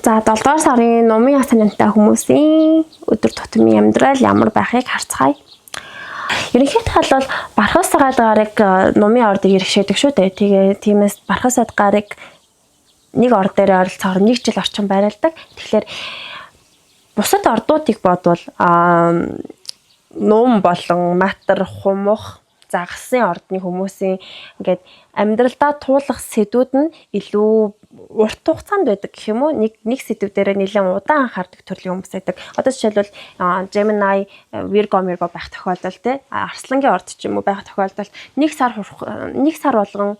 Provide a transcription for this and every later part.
За, 7 дугаар сарын нумын асанантай хүмүүсийн өдөр тутмын амьдрал ямар байхыг харцгаая. Ерөнхийдөө бол Бархас сайд гараг нумын ордыг иргэшээдэг шүү дээ. Тэгээ тиймээс Бархас сайд гараг нэг ор дээр ойролцоогоор нэг жил орчим байрладаг. Тэгэхээр бусад ордуудыг бодвол нум болон матар, хумх, загасын ордны хүмүүсийн ингээд амьдралдаа туулах сэдвүүд нь илүү урт хугацаанд байдаг гэх юм уу, нэг нэг сэдв дээрээ нэлээд удаан анхаардаг төрлийн хүмүүс байдаг. Одоо жишээлбэл, Gemini, Virgo, Virgo байх тохиолдолд, те, Арслангийн орд ч юм уу байх тохиолдолд нэг сар нэг сар болгон,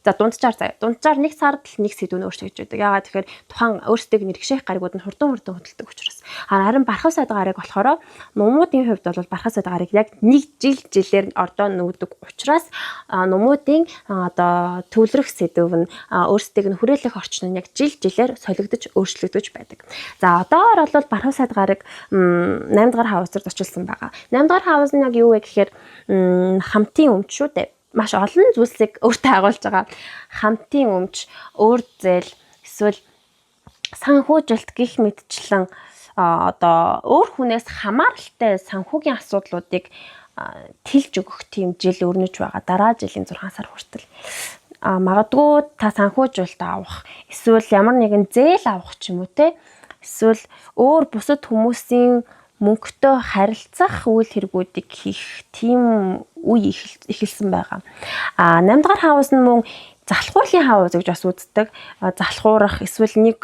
за, дунджаар заяа. Дунджаар нэг сард л нэг сэдв нь өөрчлөгдөж байдаг. Яагаад тэгэхээр тухайн өөрсдийг нэргшээх гаригууд нь хурдан хурдан хөдөлдөг учраас. Харин Бархас сайд гарыг болохоор нумуудын хувьд бол Бархас сайд гарыг яг нэг жил жилээр ордоо нүүдэг учраас нумуудын одоо төвлөрөх сэдв нь, өөрсдийг нь хүрээлэх орчин нь яг жил жилээр солигдож, өөрчлөгдөж байдаг. За, одоогор бол Бархас сайд гараг 8 дугаар house аар зочилсан байгаа. 8 дугаар house нь яг юу вэ гэхээр хамтын өмч шүү дээ, маш олон зүйлсийг өөртөө агуулж байгаа. Хамтын өмч, өөр зээл, эсвэл санхүүжилт гих мэтчлэн одоо өөр хүнээс хамааралтай санхүүгийн асуудлуудыг тэлж өгөх тийм жил өрнөж байгаа. Дараа жилийн 6 сар хүртэл. Магадгүй та санхүүжилт авах, эсвэл ямар нэгэн зээл авах ч юм уу, те. Эсвэл өөр бусад хүмүүсийн мөнгөтэй харилцах үйл хэрэгүүдийг хийх тийм үе эхэлсэн байгаа. 8 дугаар house нь мөн залхуурлын house гэж бас үздэг. Залхуурах, эсвэл нэг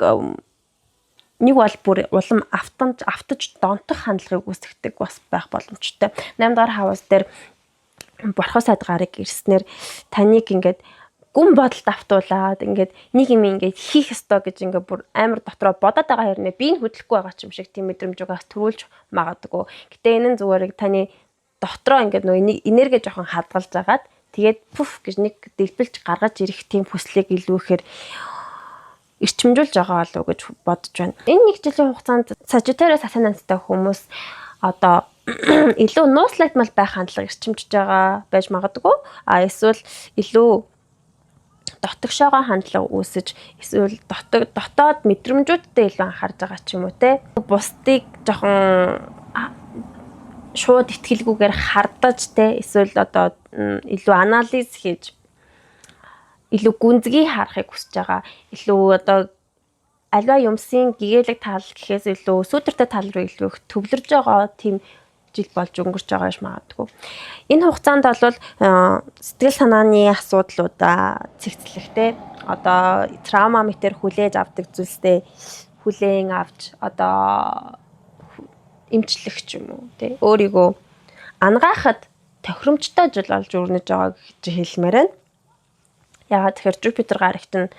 нэг бол бүр улам автамж автаж донтох хандлагыг үүсгэдэг бас байх боломжтой. 8 дугаар house дээр Борхоо сайд гарыг ирснээр таныг ингээд гүн бодолд автуулаад, ингээд нэг юм ингээд хийх ёстой гэж ингээд бүр амар дотроо бодоод байгаа хэрнээ би нь хөдлөхгүй байгаа ч юм шиг тийм мэдрэмж угаас төрүүлж магадгүй. Гэтэ энэ нь зүгээр таны дотроо ингээд нөгөө энерги жоохон хадгалж агаад, тэгээд пүф гэж нэг дэлбэлж гаргаж ирэх тийм хүслийг илүү ихээр эрчимжүүлж байгаа болов уу гэж бодож байна. Энэ нэг жилийн хугацаанд Sagittarius ascendant-тай хүмүүс одоо илүү нууцлагдмал байх хандлага эрчимжиж байгаа байж магадгүй. Эсвэл илүү дотогшоогоо хандлага үүсэж, эсвэл дотоод мэдрэмжүүдтэй илүү анхаарж байгаа ч юм уу, те. Бусдыг жоохон шууд итгэлгүйгээр хардаж, те, эсвэл одоо илүү анализ хийж, илүү гүнзгий харахыг хүсэж байгаа. Илүү одоо аливаа юмсын гэгээлэг тал гэхээс илүү сүүдэртэй тал руу илүү их төвлөрж байгаа тийм жил болж өнгөрч байгаа юм магадгүй. Энэ хугацаанд бол сэтгэл санааны асуудлуудаа цэгцлэх, те, одоо trauma мэтэр хүлээж авдаг зүйлсээ хүлээн авч одоо эмчлэх ч юм уу, те, өөрийгөө ангаахад тохиромжтой жил болж өрнөж байгаа гэж хэлмээр байна. Яагаад тэгэхээр Jupiter гарагт нь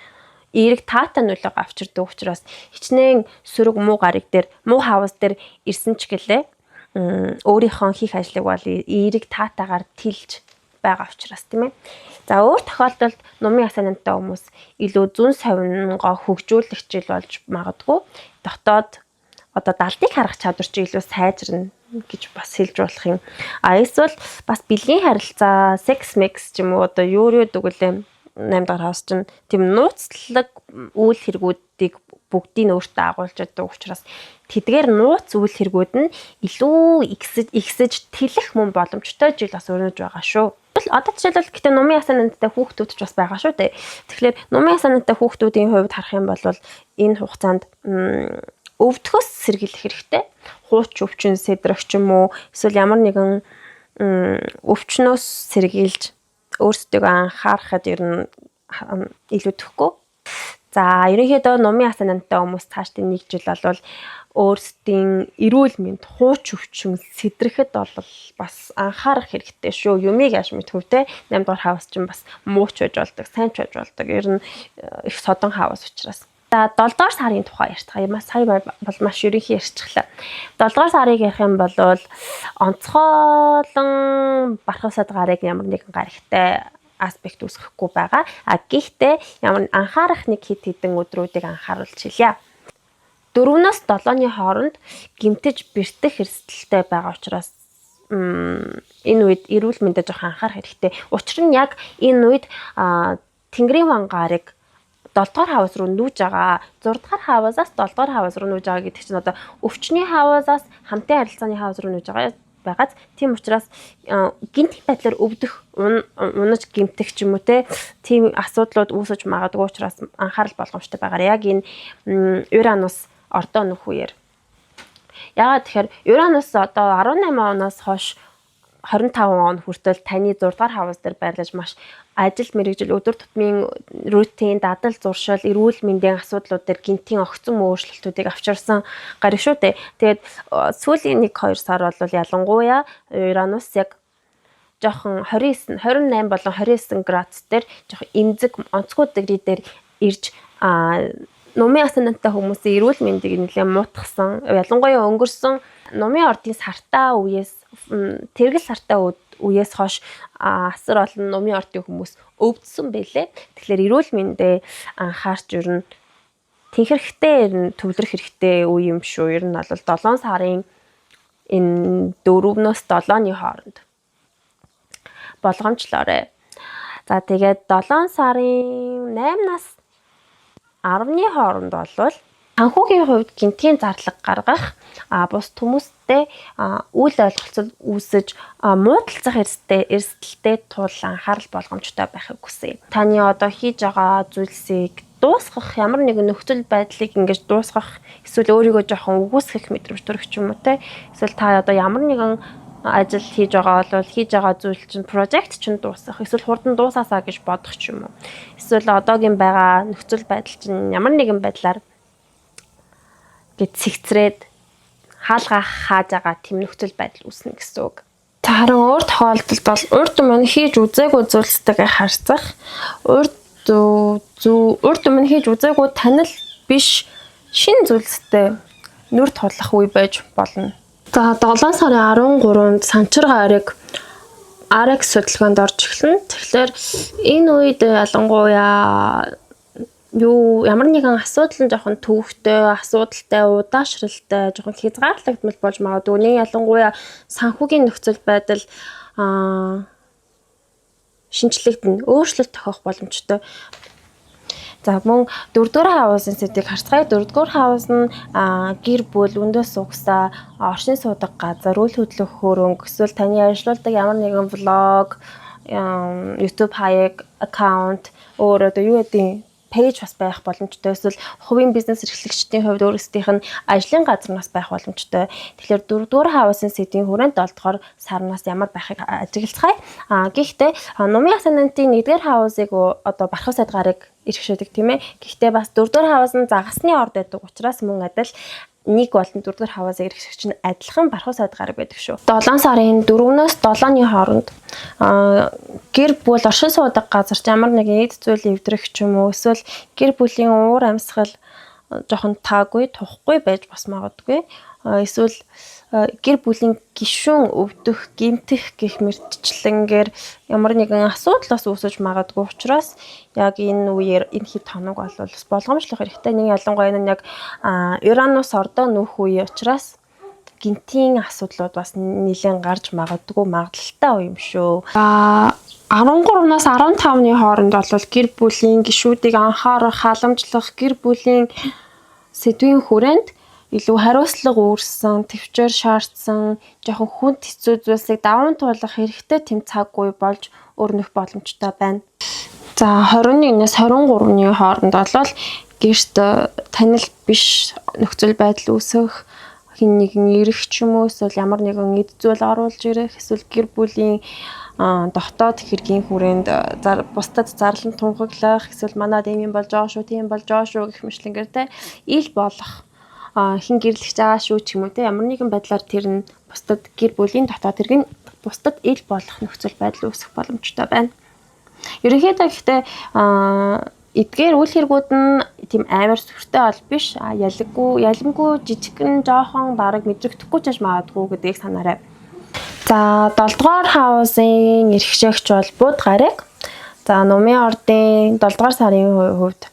эерэг таатай нөлөөгөө авчирдаг учраас хичнээн сөрөг муу гараг дээр, муу house дээр ирсэн ч гэлээ өөрийнхөө хийх ажлыг бол эерэг таатаагаар тэлж байгаа учраас, тийм ээ. За, өөр тохиолдолд нумын ascendant-тай хүмүүс илүү зөн совингоо хөгжүүлэх жил болж магадгүй. Дотоод одоо далдыг харах чадвар чи илүү сайжирна гэж бас хэлж болох юм. Эсвэл бас бэлгийн харилцаа, секс мекс ч юм уу, одоо юу юу гэдэг лээ, 8 дахь house чинь тийм нууцлаг үйл хэрэгүүдийг бүгдийг өөртөө агуулж байдаг учраас тэдгээр нууц үйл хэрэгүүд нь илүү ихсэж ихсэж тэлэх мөн боломжтой жил бас өрнөж байгаа шүү. Одоо жишээлбэл, гэтээ нумын ascendant-тай хүүхдүүд ч бас байгаа шүү дээ. Тэгэхээр нумын ascendant-тай хүүхдүүдийн хувьд харах юм бол энэ хугацаанд өвдөхөөс сэргийлэх хэрэгтэй. Хууч өвчин сэдрэх ч юм уу, эсвэл ямар нэгэн өвчнөөс сэргийлж өөрсдийгөө анхаарахад ер нь илүүдэхгүй. За, ерөнхийдөө нумын ascendant-тай хүмүүс цаашдын нэг жил бол өөрсдийн эрүүл мэнд, хууч өвчин сэтрэхэд бол бас анхаарах хэрэгтэй шүү. Юмыг яаш мэдхүү, те. 8 дугаар house чинь бас мууч байж болдог, сайн ч байж болдог. Ер нь их содон house учраас. За, 7 дугаар сарын тухай ярьцгаая. Сая бол маш ерөнхий ярьчихлаа. 7 дугаар сарыг ярих юм бол онцгойлон Бархасад гарыг ямар нэгэн гарагтай аспект үүсгэхгүй байгаа. Гэхдээ ямар анхаарах нэг хэд хэдэн өдрүүдийг анхааруулж хэлье. 4-өөс 7-ны хооронд гэмтэж бэртэх эрсдэлтэй байгаа учраас энэ үед эрүүл мэндэд жоохон анхаарах хэрэгтэй. Учир нь яг энэ үед Тэнгэрийн ван гарыг 7 7 дугаар house руу нүүж байгаа. 6 дугаар house-аас 7 дугаар house руу нүүж байгаа гэдэг чинь одоо өвчний house-аас хамтын харилцааны house руу нүүж байгаа байгааз. Тийм учраас гэмт байдлаар өвдөх, унаж гэмтэх ч юм уу те, тийм асуудлууд үүсэж магадгүй учраас анхаарал болгоомжтой байгаарай. Яг энэ Уранус ордоо нөх үеэр. Яагаад тэгэхээр Уранус одоо 18 оноос хойш 25 он хүртэл таны 6 дугаар house дээр байрлаж маш ажил мэргэжил, өдөр тутмын routine, дадал зуршил, эрүүл мэндийн асуудлууд дээр гэнэтийн огцом өөрчлөлтүүдийг авчирсан гариг шүү дээ. Тэгээд сүүлийн 1 2 сар бол ялангуяа Уранус яг жоохон 29, 28 болон 29 градус дээр жоохон эмзэг онцгой degree дээр ирж нумын асценденттай хүмүүсийн эрүүл мэндийг нэлээд муутгасан. Ялангуяа өнгөрсөн нумын ордын сартаа үеэс, тэргэл сартаа үеэс хойш асар олон нумын ордын хүмүүс өвдсөн байлээ. Тэгэхээр эрүүл мэндээ анхаарч ер нь тэнхрэхтэй, ер нь төвлөрөх хэрэгтэй үе юм шүү. Ер нь бол 7 сарын энэ 4-өөс 7-ны хооронд болгоомжлоорой. За, тэгээд 7 сарын 8-наас 10-ны хооронд бол санхүүгийн хувьд гэнэтийн зарлага гаргах, бус хүмүүстэй үл ойлголцол үүсэж муудалцах эрсдэлтэй тул анхаарал болгоомжтой байхыг хүсье. Таны одоо хийж байгаа зүйлсийг дуусгах, ямар нэгэн нөхцөл байдлыг ингэж дуусгах, эсвэл өөрийгөө жоохон үгүйсгэх мэдрэмж төрөх ч юм уу те. Эсвэл та одоо ямар нэгэн ажил хийж байгаа бол хийж байгаа зүйл чинь, project чинь дуусах, эсвэл хурдан дуусаасаа гэж бодох ч юм уу. Эсвэл одоогийн байгаа нөхцөл байдал чинь ямар нэгэн байдлаар гэж цэгцрээд хаалгаа хааж байгаа тийм нөхцөл байдал үүснэ гэсэн үг. За, харин өөр тохиолдолд бол урд өмнө хийж үзээгүй зүйлстэйгээ харьцах, урд өмнө хийж үзээгүй танил биш шинэ зүйлстэй нүр тулах үе байж болно. За, 7 сарын 13-нд санчир гариг RX хөдөлгөөнд орж эхэлнэ. Тэгэхээр энэ үед ялангуяа юу ямар нэгэн асуудал нь жоохон төвөгтэй, асуудалтай, удаашралтай, жоохон хязгаарлагдмал болж магадгүй. Нэг ялангуяа санхүүгийн нөхцөл байдал шинэчлэгдэнэ, өөрчлөлт тохиох боломжтой. За, мөн дөрөвдүгээр house-ын сэдвийг харцгаая. Дөрөвдүгээр house нь гэр бүл, өндөс угсаа, оршин суудаг газар, үл хөдлөх хөрөнгө, эсвэл таны ажилладаг ямар нэгэн блог, YouTube хаяг, account, өөр одоо юу гэдэг page бас байх боломжтой. Эсвэл хувийн бизнес эрхлэгчдийн хувьд өөрсдийнх нь ажлын газар нас байх боломжтой. Тэгэхээр дөрөвдүгээр house-ын сэдвийн хүрээнд 7 дугаар сарнаас ямар байхыг ажиглацгаая. Гэхдээ нумын асцендентийн нэгдүгээр house-ыг одоо Бархуу сайд гарыг эрхшээдэг, тийм ээ. Гэхдээ бас дөрөвдүгээр house нь загасны орд байдаг учраас мөн адил нэг болон дөрөвдүгээр house-ыг эрхшигч нь адилхан Бархуу сайд гараг байдаг шүү. 7 сарын 4-өөс 7-ны хооронд гэр бүл, оршин суудаг газар ч ямар нэгэн эд зүйл эвдрэх ч юм уу, эсвэл гэр бүлийн уур амьсгал жоохон таагүй, тухгүй байж бас магадгүй. Эсвэл гэр бүлийн гишүүн өвдөх, гэмтэх гэх мэтчлэнгээр ямар нэгэн асуудал бас үүсэж магадгүй учраас яг энэ үеэр энэ хэд хоног бол бас болгоомжлох хэрэгтэй. Нэг ялангуяа нь яг Уранус ордоо нүүх үе учраас гэнэтийн асуудлууд бас нэлээд гарч магадгүй, магадлалтай үе юм шүү. 13-наас 15-ны хооронд бол гэр бүлийн гишүүдийг анхаарах, халамжлах, гэр бүлийн сэдвийн хүрээнд илүү хариуцлага үүрсэн, тэвчээр шаардсан, жоохон хүнд хэцүү зүйлсийг даван туулах хэрэгтэй тэм цаг үе болж өрнөх боломжтой байна. За, 21-ээс 23-ны хооронд бол гэрт танил биш нөхцөл байдал үүсэх, хэн нэгэн ирэх ч юм уу, эсвэл ямар нэгэн эд зүйл оруулж ирэх, эсвэл гэр бүлийн дотоод хэргийн хүрээнд бусдад зарлан тунхаглах, эсвэл манад ийм юм болж байгаа шүү, тийм болж байгаа шүү гэх мэтчилэнгээр те ил болох, хэн гэрлэгч байгаа шүү ч юм уу те, ямар нэгэн байдлаар тэр нь бусдад, гэр бүлийн дотоод хэрэг нь бусдад ил болох нөхцөл байдал үүсэх боломжтой байна. Ерөнхийдөө гэхдээ эдгээр үйл хэрэгүүд нь тийм амар сүртэй бол биш. Ялггүй ялимгүй жижигхэн жоохон бараг мэдрэгдэхгүй ч магадгүй гэдгийг санаарай. За, 7 дугаар house-ын эрхшээгч бол Буд гараг. За, Нумын ордын 7 дугаар сарын хувьд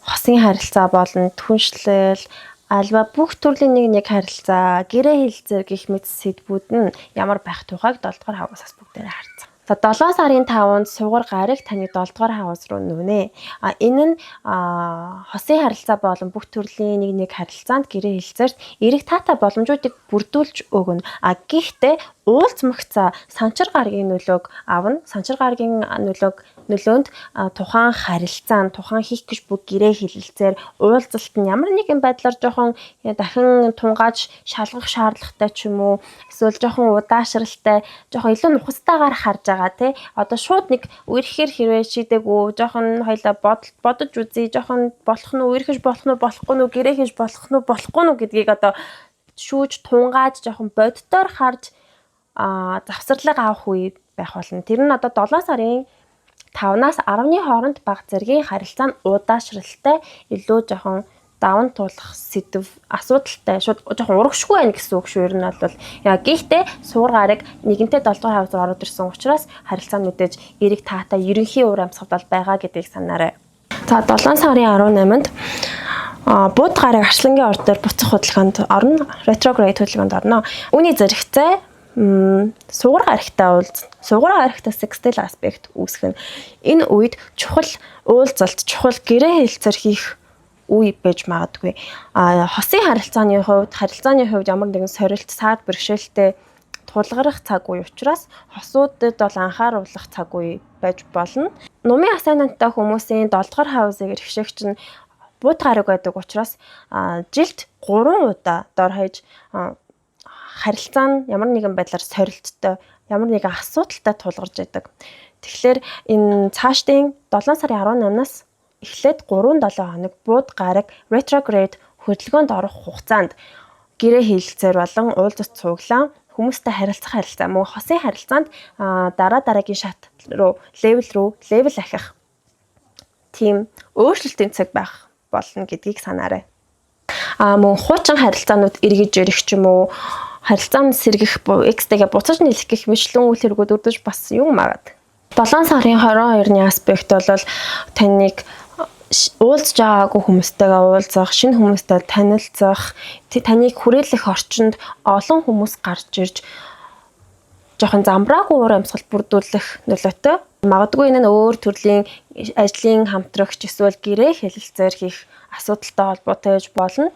хосын харилцаа болон түншлэл, альва бүх төрлийн нэг нэг харилцаа, гэрээ хэлцээр гэх мэт сэдвүүд нь ямар байх тухайг 7 дугаар house-аас бүгдээрээ харцгаа. За, 7 сарын 5-нд сугар гараг таны 7 дугаар house руу нүүнэ. Энэ нь хосын харилцаа болон бүх төрлийн нэг нэг харилцаанд, гэрээ хэлэлцээрт эерэг таатай боломжуудыг бүрдүүлж өгнө. Гэхдээ уулзмагцаа санчир гарагийн нөлөөг авна. Санчир гарагийн нөлөөнд тухайн харилцаа, тухайн хийх гэж бүх гэрээ хэлэлцээр, уулзалт нь ямар нэгэн байдлаар жоохон дахин тунгааж шалгах шаардлагатай ч юм уу, эсвэл жоохон удаашралтай, жоохон илүү нухацтайгаар харж байгаа, тий. Одоо шууд нэг үерхээр хэрвээ шийдээгүй, жоохон хоёлаа бодож үзье, жоохон болох нь үерхэж болох нь, болохгүй нь, гэрээ хийж болох нь, болохгүй нь гэдгийг одоо шүүж тунгааж, жоохон боддоор харж завсарлага авах үе байх болно. Тэр нь одоо 7 сарын 5-наас 10-ны хооронд бага зэргийн харилцаа нь удаашралтай, илүү жоохон даван туулах сэдэв, асуудалтай, шууд жоохон урагшгүй байна гэсэн үг шүү ер нь бол. Яа, гэхдээ сугар гараг нэгэнтээ 7 дугаар house руу ороод ирсэн учраас харилцаа нь мэдээж эерэг таатай, ерөнхий уур амьсгалд байгаа гэдгийг санаарай. За, 7 сарын 18-нд бууд гараг арслангийн орд дээр буцах хөдөлгөөнд орно. Retrograde хөдөлгөөнд орно. Үүний зэрэгцээ сугар гарагтай уулз, сугар гарагтай sextile aspect үүсгэх нь энэ үед чухал уулзалт, чухал гэрээ хэлэлцээр хийх үе байж магадгүй. Хосын харилцааны хувьд ямар нэгэн сорилт, саад бэрхшээлтэй тулгарах цаг үе учраас хосуудад бол анхааруулах цаг үе байж болно. Нумын ascendant тай хүмүүсийн 7 дугаар house ыг эрхшээгч нь бууд гараг байдаг учраас жилд 3 удаа дор хаяж харилцаа нь ямар нэгэн байдлаар сорилттой, ямар нэгэн асуудалтай тулгарч байдаг. Тэгэхээр энэ цаашдын 7 сарын 18-наас эхлээд 3 7 хоног бууд гараг retrograde хөдөлгөөнд орох хугацаанд гэрээ хэлэлцээр болон уулзалт цуглаан, хүмүүстэй харилцах харилцаа, мөн хосын харилцаанд дараа дараагийн шат руу, level руу level ахих тийм өөрчлөлтийн цаг байх болно гэдгийг санаарай. Мөн хуучин харилцаанууд эргэж ирэх ч юм уу, харилцаанд сэргэх, ex тэйгээ буцаж нийлэх гэх мэтчилэн үйл хэрэгүүд өрдөж бас юм магад. 7 сарын 22-ны аспект бол таныг уулзж байгаагүй хүмүүстэйгээ уулзах, шинэ хүмүүстэй танилцах, таныг хүрээлэх орчинд олон хүмүүс гарч ирж жоохон замбраагүй уур амьсгал бүрдүүлэх нөлөөтэй. Магадгүй энэ нь өөр төрлийн ажлын хамтрагч эсвэл гэрээ хэлэлцээр хийх асуудалтай холбоотой байж болно.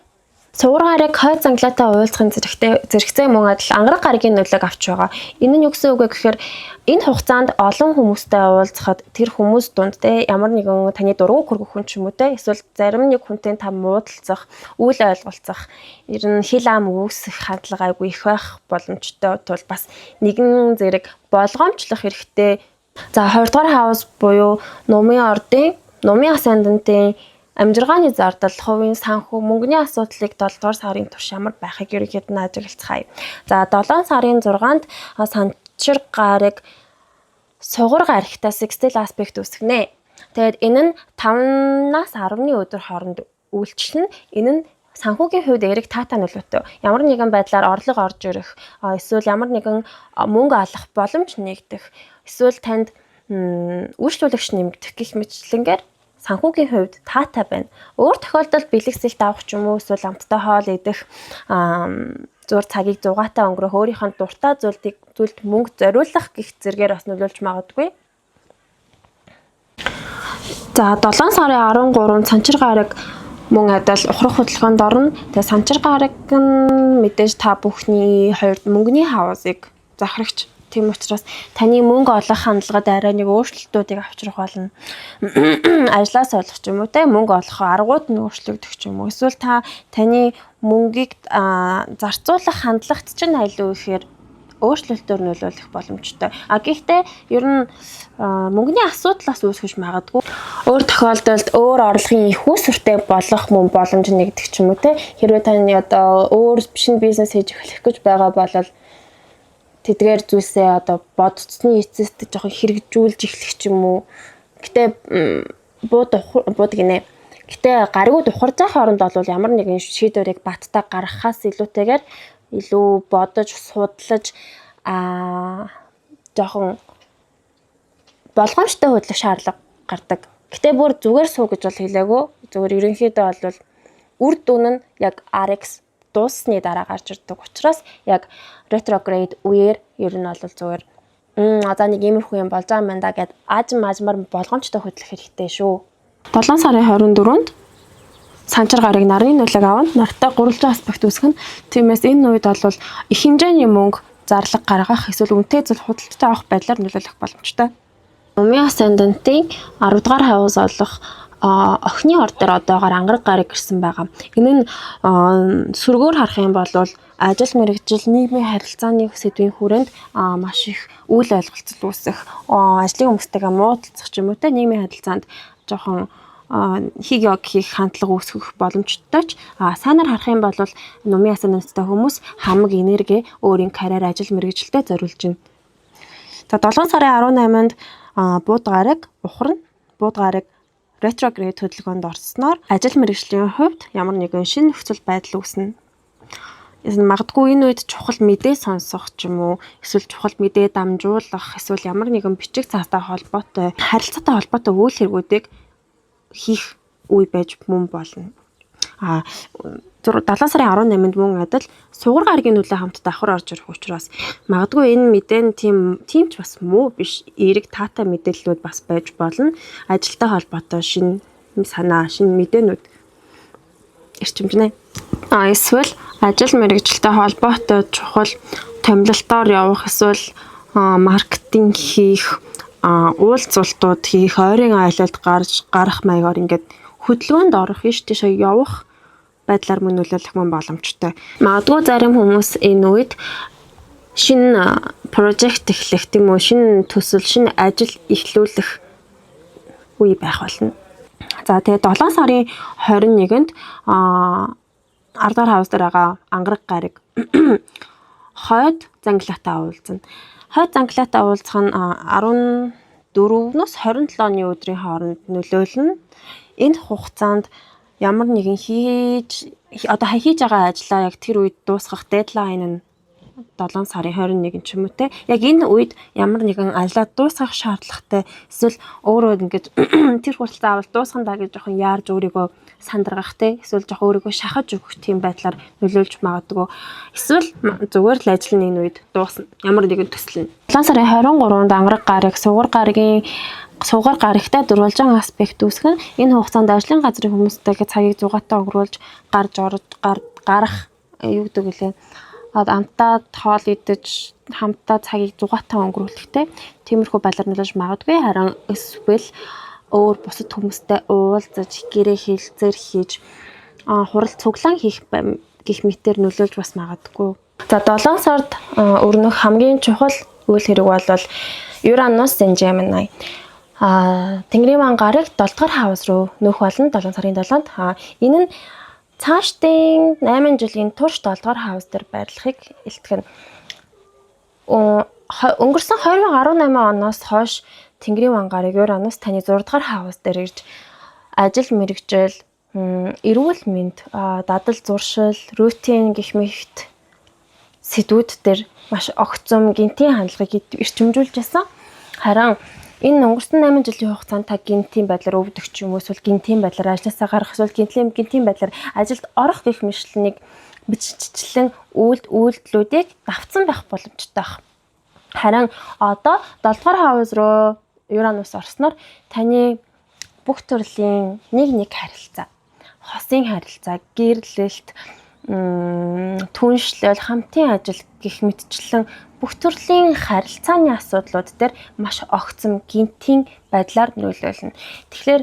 Сугар гараг хойд занглаатай уулзахын зэрэгтэй зэрэгцээ мөн адил ангараг гарагийн нөлөөг авч байгаа. Энэ нь юу гэсэн үг вэ гэхээр энэ хугацаанд олон хүмүүстэй уулзахад тэр хүмүүс дунд те ямар нэгэн таны дургүй хүргэх хүн ч юм уу те, эсвэл зарим нэг хүнтэй та муудалцах, үл ойлголцох, ер нь хил ам үүсэх хандлага айгүй их байх боломжтой тул бас нэгэн зэрэг болгоомжлох хэрэгтэй. За, 20 дугаар house буюу нумын ордын, нумын ascendant ын амжиргааны зардал, хувийн санхүү, мөнгөний асуудлыг 7 дугаар сарын турш ямар байхыг ерөнхийд нь ажиглацгаая. За, 7 сарын 6-нд санчир гараг сугар гарагтай sextile aspect үүсгэнэ. Тэгээд энэ нь 5-наас 10-ны өдөр хооронд үйлчлэнэ. Энэ нь санхүүгийн хувьд эерэг таатай нөлөөтэй. Ямар нэгэн байдлаар орлого орж ирэх, эсвэл ямар нэгэн мөнгө олох боломж нээгдэх, эсвэл танд үйлчлүүлэгч нэмэгдэх гэх мэтчилэнгээр санхүүгийн хувьд таатай байна. Өөр тохиолдолд бэлэгсэлт авах ч юм уу, эсвэл амттай хоол идэх, зур цагийг зугаатай өнгөрөөх, өөрийнхөө дуртай зүйлд мөнгө зориулах гэх зэргээр бас нөлөөлж магадгүй. За, 7 сарын 13-нд санчир гараг мөн адил ухрах хөдөлгөөнд орно. Тэгээ санчир гараг нь мэдээж та бүхний хоёр мөнгөний house ыг захирагч. Тийм учраас таны мөнгө олох хандлагад арай нэг өөрчлөлтүүдийг авчрах болно. Ажлаас олох ч юм уу те, мөнгө олох аргууд нь өөрчлөгдөх ч юм уу. Эсвэл та таны мөнгийг зарцуулах хандлагат чинь айлуу ихээр өөрчлөлтөөр нөлөөлөх боломжтой. Гэхдээ ер нь мөнгөний асуудлаас үүсгэж магадгүй. Өөр тохиолдолд өөр орлогын их үүсвэртэй болох мөн боломж нэгдэх ч юм уу те. Хэрвээ таны одоо өөр шинэ бизнес хийж эхлэх гэж байгаа бол тэдгээр зүйлсээ одоо бодцсны эцэст жоохон хэрэгжүүлж эхлэх ч юм уу. Гэтэ бууд бууд гинэ. Гэтэ гаригууд ухарж байгаа хооронд бол ямар нэгэн шийдвэрийг баттай гаргахаас илүүтэйгээр илүү бодож, судлаж, жоохон болгоомжтой хөдлөх шаардлага гардаг. Гэтэ бүр зүгээр суу гэж бол хэлээгүй. Зүгээр ерөнхийдөө бол үр дүн нь яг RX дууссаны дараа гарч ирдэг учраас яг retrograde үеэр ер нь бол зүгээр За, нэг иймэрхүү юм болж байгаа юм байна да гэд аажим аажмаар болгоомжтой хөдлөх хэрэгтэй шүү. 7 сарын 24-нд санчир гарыг нарын нөлөөг авна. Нартай гурвалжин аспект үүсгэн. Тиймээс энэ үед бол их хэмжээний мөнгө зарлага гаргах эсвэл үнэтэй зүйл худалдаж авах байдлаар нөлөөлөх боломжтой. Нумын ascendant-ийн 10 дугаар house болох охины ор дээр одоогоор ангараг гараг ирсэн байгаа. Энэ нь сөргөөр харах юм бол ажил мэргэжил, нийгмийн харилцааны сэдвийн хүрээнд маш их үл ойлголцол үүсэх, ажлын хүмүүстэйгээ муудалцах ч юм уу те, нийгмийн харилцаанд жоохон хийг яг хийх хандлага үүсгэх боломжтой ч сайнаар харах юм бол нумын ascendant-тай хүмүүс хамаг энерги өөрийн карьер, ажил мэргэжилтэд зориулж байна. За, 7 сарын 18-нд бууд гараг ухарна. Бууд гараг retrograde хөдөлгөөнд орсноор ажил мэргэжлийн хувьд ямар нэгэн шинэ нөхцөл байдал үүснэ. Магадгүй энэ үед чухал мэдээ сонсох ч юм уу, эсвэл чухал мэдээ дамжуулах, эсвэл ямар нэгэн бичиг цаастай холбоотой, харилцаатай холбоотой үйл хэрэгүүдийг хийх үе байж мөн болно. 7 сарын 18-нд мөн адил сугар гарагийн нөлөө хамт давхар орж ирэх учраас магадгүй энэ мэдээ нь тийм ч бас муу биш, эерэг таатай мэдээллүүд бас байж болно. Ажилтай холбоотой шинэ санаа, шинэ мэдээнүүд эрчимжнэ. Эсвэл ажил мэргэжилтэй холбоотой чухал томилолтоор явах, эсвэл маркетинг хийх, уулзалтууд хийх, ойрын аялалд гарч гарах маягаар ингээд хөдөлгөөнд орох, ийш тийшээ явах байдлаар мөн нөлөөлөх мөн боломжтой. Магадгүй зарим хүмүүс энэ үед шинэ project эхлэх, тийм үү, шинэ төсөл, шинэ ажил эхлүүлэх үе байх болно. За, тэгээд 7 сарын 21-нд 10 дугаар house дээр байгаа ангараг гариг хойд зангилаатай уулзна. Хойд зангилаатай уулзах нь 14-өөс 27-ны өдрийн хооронд нөлөөлнө. Энэ хугацаанд ямар нэгэн одоо хийж байгаа ажлаа яг тэр үед дуусгах deadline нь 7 сарын 21 ч юм уу те. Яг энэ үед ямар нэгэн ажлаа дуусгах шаардлагатай, эсвэл өөрөө ингэж тэр хүртэл заавал дуусгана даа гэж жоохон яарж өөрийгөө сандаргах те. Эсвэл жоохон өөрийгөө шахаж өгөх тийм байдлаар нөлөөлж магадгүй. Эсвэл зүгээр л ажил нь энэ үед дуусна. Ямар нэгэн төсөл нь. 7 сарын 23-нд ангараг гараг сугар гарагтай дурвалжин аспект үүсгэн, энэ хугацаанд ажлын газрын хүмүүстэйгээ цагийг зугаатай өнгөрүүлж гарч орж гарах, юу гэдэг вүлээ, амтаа хоол идэж хамтдаа цагийг зугаатай өнгөрүүлэхтэй тиймэрхүү байдлаар нөлөөлж магадгүй. Харин эсвэл өөр бусад хүмүүстэй уулзаж, гэрээ хэлцээр хийж, хурал цуглаан хийх гэх мэтээр нөлөөлж бас магадгүй. За, 7 сард өрнөх хамгийн чухал үйл хэрэг бол Uranus in Gemini. Тэнгэрийн ван гараг 7 дугаар house руу нөөх болно 7 сарын 7-нд. Энэ нь цаашдын 8 жилийн турш 7 дугаар house дээр байрлахыг илтгэнэ. Өнгөрсөн 2018 оноос хойш Тэнгэрийн ван гараг Uranus таны 6 дугаар house дээр ирж ажил мэргэжил, эрүүл мэнд, дадал зуршил, routine гэх мэт сэдвүүд дээр маш огцом гэнэтийн хандлагыг эрчимжүүлж байсан. Харин энэ өнгөрсөн 8 жилийн хугацаанд та гэнэтийн байдлаар өвдөх ч юм уу, эсвэл гэнэтийн байдлаар ажлаасаа гарах, эсвэл гэнэтийн байдлаар ажилд орох гэх мэтлэнийг биччихлэн үйлдэлүүдийг давтсан байх боломжтой байх. Харин одоо 7 дугаар house руу Uranus орсноор таны бүх төрлийн нэг нэг харилцаа, хосын харилцаа, гэрлэлт, түншлэл, хамтын ажил гэх мэтчлэн бүх төрлийн харилцааны асуудлууд дээр маш огцом гэнэтийн байдлаар нөлөөлнө. Тэгэхээр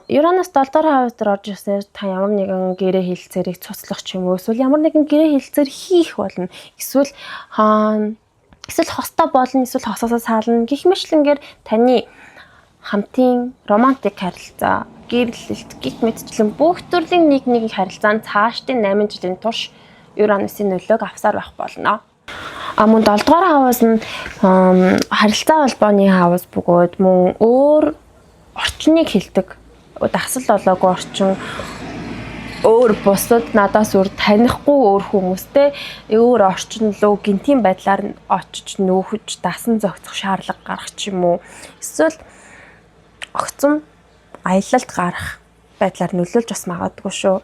Uranus 7 дугаар house дээр орж ирснээр та ямар нэгэн гэрээ хэлцээрийг цуцлах ч юм уу, эсвэл ямар нэгэн гэрээ хэлцээр хийх болно. Эсвэл хостой болно, эсвэл хосоосоо сална гэх мэтлэнгээр таны хамтын романтик харилцаа, гэрлэлт гэх мэтчлэн бүх төрлийн нэг нэгэн харилцаанд цаашдын 8 жилийн турш Uranus-ын нөлөөг авсаар байх болно. Мөн 7 дугаар house нь харилцаа холбооны house бөгөөд мөн өөр орчныг хэлдэг. Дасал болоогүй орчин, өөр бусад надаас өөр танихгүй өөр хүмүүстэй өөр орчин руу гэнэтийн байдлаар очиж нүүхэж, дасан зохицох шаардлага гарах ч юм уу. Эсвэл огцом аялалд гарах байдлаар нөлөөлж бас магадгүй шүү.